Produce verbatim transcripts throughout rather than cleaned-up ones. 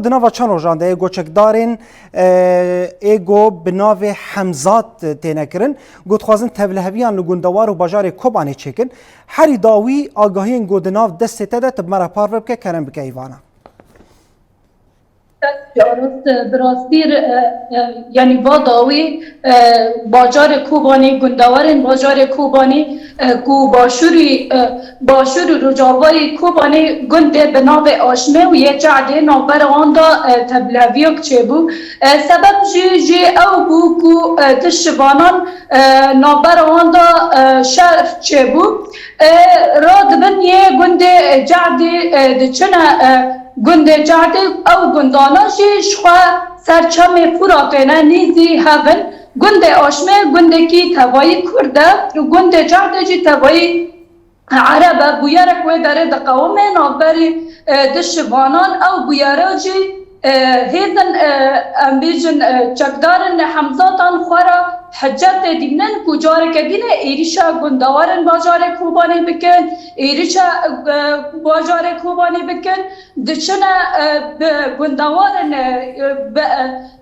Di nava çend rojan de ê ku çekdarên, e, ê ku bi navê Hemzat têne kirin, ku dixwazin tevliheviyan li gundewar û bajarê Kobanê çêkin, herî dawî agahiyên ku di nav destê te de, tu bi me re parve bike, kerem bike îvana. Arast, e, bi rastî, e, e, yanî va dawî, e, bajarê Kobanê, gundewarên bajarê Kobanê, e, ku başûrî, e, başûr û rojavayê Kobanê gundê bi navê Aşmê û yê Cehdê, navbera wan de, e, tevliheviyek çêbû. E, sebeb jî, jî ew bû ku, e, di şivanan, e, navbera wan de, e, şer çêbû. E, radibin yê gundê Cehdê, e, diçine, e, gundê Cehdê, ew gundana jî ji xwe ser çemê Furatê ne, nîzî hev in. Gundê Aşmê gundekî tevayî Kurd e û gundê Cehdê jî tevayî Ereb e. Bûyerek wê derê diqewime navberî, e, di şivanan, ew bûyere jî, e, hêzin, e, em bêjin, e, çekdarên Hemzatan xwe re hicetê dînin ku careke dîne êrîşa gundewarên bajarê Kobanê bikin, êrîşa, e, bajarê Kobanê bikin, diçine, e, bi gundewarên, e, bi,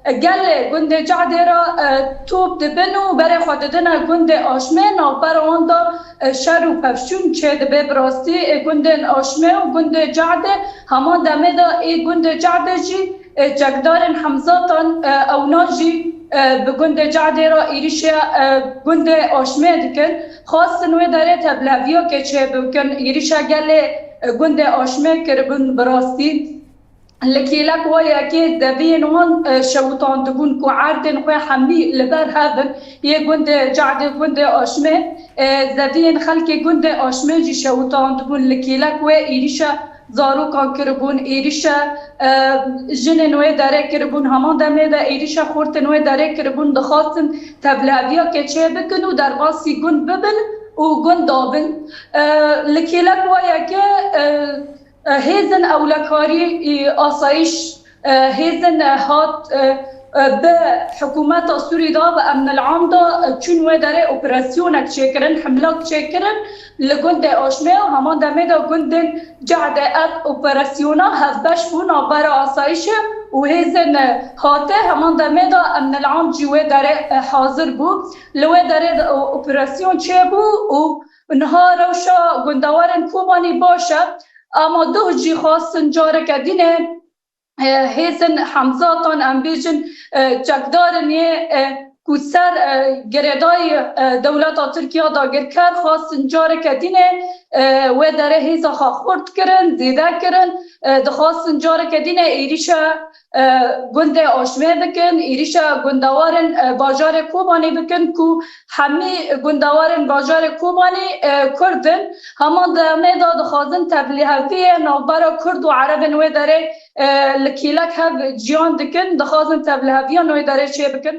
e, gelê gundê Cehdê re, e, top dibin û berê xwe didine gundê Aşmê, navbera wan de, e, şer û pevçûn çêdibe. Bi rastî, e, gundên Aşmê û gundê Cehdê, heman demê de ê gundê Cehdê jî, e, çekdarên Hemzatan, e, ewna jî, e, bi gundê Cehdê re êrîşa, e, gundê Aşmê dikin. Xwestin wê derê tevliheviyekê çêbikin. Êrîşa gelê, e, gundê Aşmê kiribin bi rastî. Li kêlek wa yekê zeviyên wan, e, şewitandibûn ku erdên xwe hemî li ber hev in, yê gundê Cehdê, gundê Aşmê, e, zeviyên xelkê gundê Aşmê jî şewitandibûn. Li kêlek wê êrîşa zarokan kiribûn, êrîşa, e, jinên wê derê kiribûn, heman demê de êrîşa xortên wê derê kiribûn, dixwastin tevliheviyekê çêbikin û derbasî gund bibin û gund dabin. E, li kêlek wa yekê, e, E, hêzên ewlekarî, e, asayîş, e, hêzên, e, hat, e, e, bi hikûmeta Sûrî de, bi Emnil Am de, e, çûn wê derê operasyonek çêkirin, himlak çêkirin li gundê Aşmê û heman demê de gundên Cehdê. Ev operasyona hevbeş bû navbera asayîşê û hêzên, e, hatê, heman demê de Emnil Am jî wê derê, e, hazir bû. Li wê derê de, o, operasyon çêbû û niha rewşa gundewarên Kobanê baş e. Ama doh jî xwestin careke dîne, e, hêzên Hemzatan, em bêjin, e, çekdarên yê, e, ku ser, e, girêdayî, e, dewleta Tirkiye dagirker, xwestin careke dîne, e, wê derê hêza xwe xurt kirin, zêde kirin, e, dixwestin careke dîne êrîşa, e, gundê Aşmê bikin, êrîşa gundewarên, e, bajarê Kobanê bikin ku hemî gundewarên bajarê Kobanê, e, Kurd in. Heman demê de dixwazin tevliheviyê navbera Kurd û Erebên wê derê, e, li kêlek hev ciyan dikin, dixwazin tevliheviyan wê derê çêbikin.